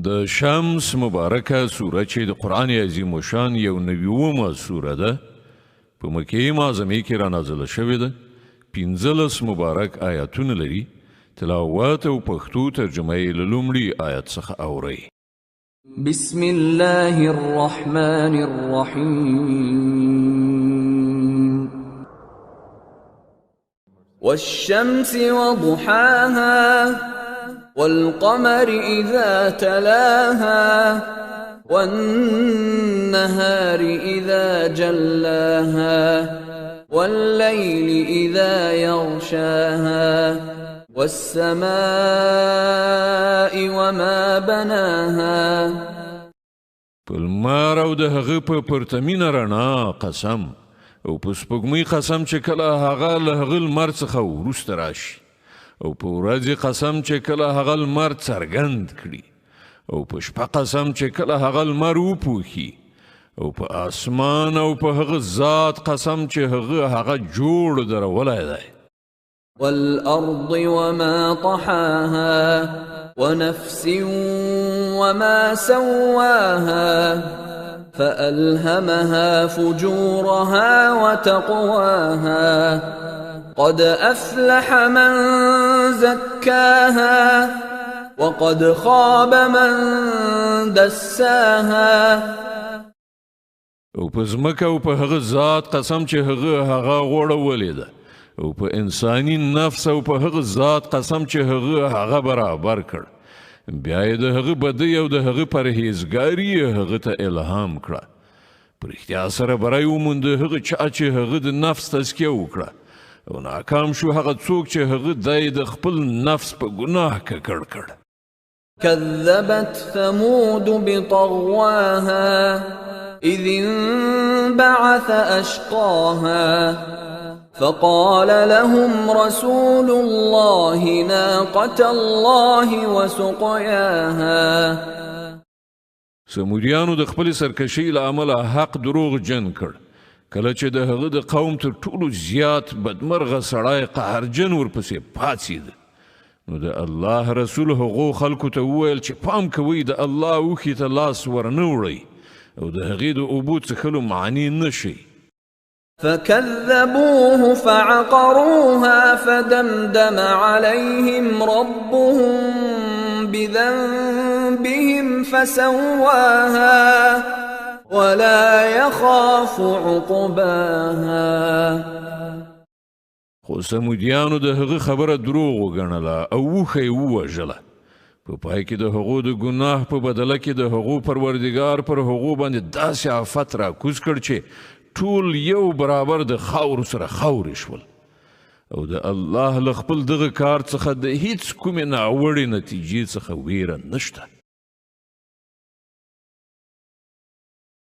د شمس مبارکه سوره چې د قرآن عظیم الشان یو 90مه سوره ده، په مکې معظمې کې را نازله شوې ده. 15 مبارک آیاتونه لري. تلاوت او پښتو ترجمه یې له لومړي آیت څخه اورئ. بسم الله الرحمن الرحیم. والشمس وضحاها والقمر إذا تلاها والنهار إذا جلاها والليل إذا يغشاها والسماء وما بناها. په لمر او د هغه په پرتمینه رڼا قسم، او په سپوږمۍ قسم چې کله هغه له هغه لمر څخه وروسته راشي، او په ورځې قسم چې کله هغه لمر څرګند کړي، او په شپه قسم چې کله هغه لمر وپوښي، او په اسمان او په هغه ذات قسم چې هغه هغه جوړ درولی دی. والأرض وما طحاها ونفس وما سواها فألهمها فجورها وتقواها قد أفلح من زكاها وقد خاب من دساها. او په ځمکه او په هغه ذات قسم چې هغه هغه غوړولې ده، او په انساني نفس او په هغه ذات قسم چې هغه هغه برابر کړ، بیا یې د هغه بدۍ او د هغه پرهیزګاري هغه ته الهام کړه. په رښتیا سره بری وموند هغه چا چې هغه د نفس تزکیه وکړه، او ناکام شو هغه څوک چې هغه دی د خپل نفس په ګناه ککړ کړ. كذبت ثمود بطغواها إذ انبعث أشقاها فقال لهم رسول الله ناقة الله وسقياها. سمودیانو د خپلې سرکشۍ له امله حق دروغ جن کړ، کله چې د هغه د قوم تر ټولو زیات بدمرغه سړی قهرجن ورپسې پاڅېد. نو د الله رسول هغو خلکو ته وویل چې پام کوئ د الله اوښې ته لاس ورنه وړئ او د هغې د اوبو څښلو معنی نه شئ. فكذبوه فعقروها فدمدم عليهم ربهم بذنبهم فسواها ولا يخاف عقباها. خو سمودیانو د هغه خبره دروغ وګڼله او اوښه یې ووژله. په پای کې د هغو د ګناه په بدله کې د هغو پروردګار پر هغو باندې داسې آفت راکوز کړ چې ټول یو برابر د خاورو سره خاورې شول، او د الله له خپل دغه کار څخه د هیڅ کومې ناوړې نتیجې څخه ویره نشته.